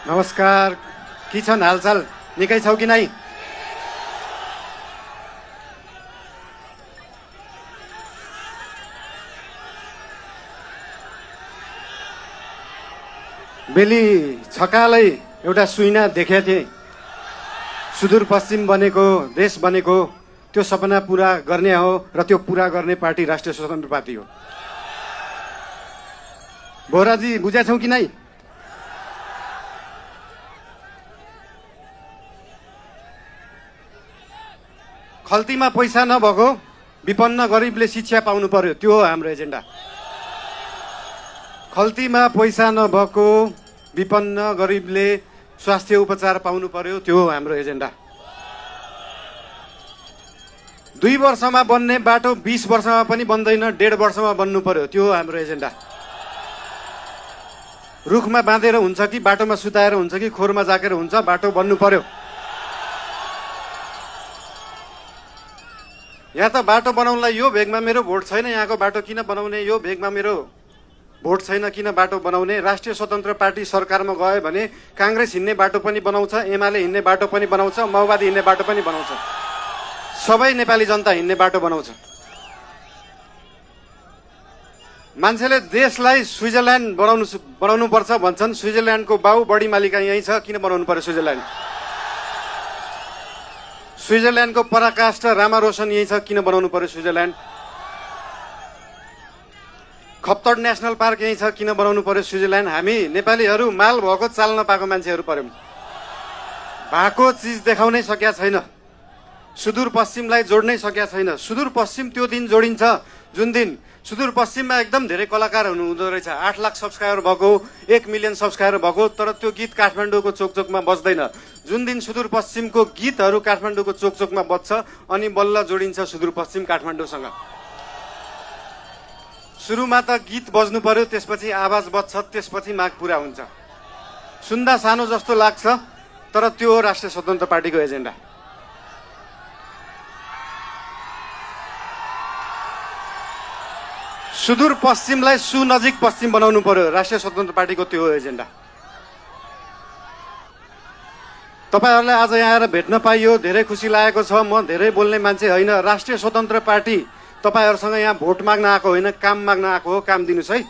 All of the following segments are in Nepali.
नमस्कार, के छन् हालचाल? निकै छौ कि नै? बेली छकालै एउटा सुइना देखेको थिएँ। सुदूरपश्चिम बनेको, देश बनेको, त्यो सपना पुरा गर्ने हो र त्यो पुरा गर्ने पार्टी राष्ट्रिय स्वतन्त्र पार्टी हो। बोराजी बुझेछौ कि नै? खल्तीमा पैसा नभएको विपन्न गरिबले शिक्षा पाउनु पर्यो, त्यो हो हाम्रो एजेन्डा। खल्तीमा पैसा नभएको विपन्न गरिबले स्वास्थ्य उपचार पाउनु पर्यो, त्यो हो हाम्रो एजेन्डा। 2 वर्षमा बन्ने बाटो 20 वर्षमा पनि बन्दैन, 1.5 वर्षमा बन्नु पर्यो, त्यो हो हाम्रो एजेन्डा। रुखमा बाँधेर हुन्छ कि बाटोमा सुताएर हुन्छ कि खोरमा जाकेर हुन्छ, बाटो बन्नु पर्यो। यहाँ त बाटो बनाउनलाई यो भेगमा मेरो भोट छैन, यहाँको बाटो किन बनाउने, यो भेगमा मेरो भोट छैन किन बाटो बनाउने। राष्ट्रिय स्वतन्त्र पार्टी सरकारमा गयो भने काङ्ग्रेस हिँड्ने बाटो पनि बनाउँछ, एमाले हिँड्ने बाटो पनि बनाउँछ, माओवादी हिँड्ने बाटो पनि बनाउँछ, सबै नेपाली जनता हिँड्ने बाटो बनाउँछ। मान्छेले देशलाई स्विजरल्यान्ड बनाउनु पर्छ भन्छन्। स्विजरल्यान्डको बाउ बढी मालिका यहीँ छ, किन बनाउनु पर्यो स्विजरल्यान्ड? स्विजरल्यान्डको पराकाष्ठ रामारोसन यहीँ छ, किन बनाउनु पर्यो स्विजरल्यान्ड? खप्तड नेसनल पार्क यहीँ छ, किन बनाउनु पर्यो स्विजरल्यान्ड? हामी नेपालीहरू माल भएको चाल नपाएको मान्छेहरू पर्यौँ। भएको चिज देखाउनै सकेका छैन, सुदूरपश्चिमलाई जोड्नै सकेका छैन। सुदूरपश्चिम त्यो दिन जोडिन्छ जुन दिन सुदूरपश्चिममा एकदम धेरै कलाकार हुँदो रहेछ। 8 लाख सब्सक्राइबर भएको, 1 मिलियन सब्सक्राइबर भएको, तर त्यो गीत काठमाडौँको चोकचोकमा बज्दैन। जुन दिन सुदूरपश्चिमको गीतहरू काठमाडौँको चोकचोकमा बज्छ अनि बल्ल जोडिन्छ सुदूरपश्चिम काठमाडौँसँग। सुरुमा त गीत बज्नु पर्यो, त्यसपछि आवाज बज्छ, त्यसपछि माग पुरा हुन्छ। सुन्दा सानो जस्तो लाग्छ, तर त्यो हो राष्ट्रिय स्वतन्त्र पार्टीको एजेन्डा। सुदूरपश्चिमलाई सुनजिक पश्चिम बनाउनु पर्यो, राष्ट्रिय स्वतन्त्र पार्टीको त्यो हो एजेन्डा। तपाईहरुलाई आज यहाँ आएर भेट्न पाइयो, धेरै खुसी लागेको छ। म धेरै बोल्ने मान्छे होइन। राष्ट्रिय स्वतन्त्र पार्टी तपाईहरुसँग यहाँ भोट माग्न आएको होइन, काम माग्न आएको हो। काम दिनुस् है।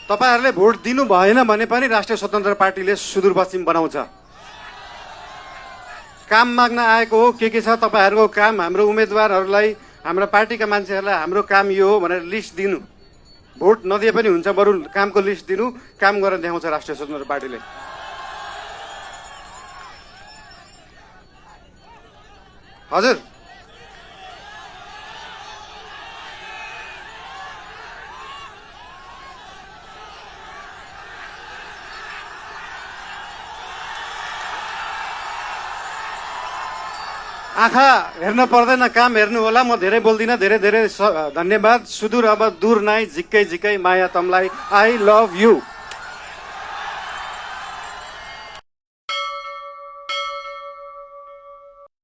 तपाईहरुले भोट दिनु भएन भने पनि राष्ट्रिय स्वतन्त्र पार्टीले सुदूरपश्चिम बनाउँछ। काम माग्न आएको हो। के छ तपाईहरुको काम? हाम्रो उम्मेदवारहरूलाई, हाम्रा पार्टीका मान्छेहरूलाई हाम्रो काम यो हो भनेर लिस्ट दिनु। भोट नदिए पनि हुन्छ, बरु कामको लिस्ट दिनु, काम गरेर देखाउँछ राष्ट्रिय स्वतन्त्र पार्टीले। हजुर, आँखा हेर्न पर्दैन, काम हेर्नु होला। म धेरै बोल्दिनँ। धेरै धेरै धन्यवाद। सुदूर अब दूर नाइ, झिक्कै झिक्कै माया तमलाई। I love you.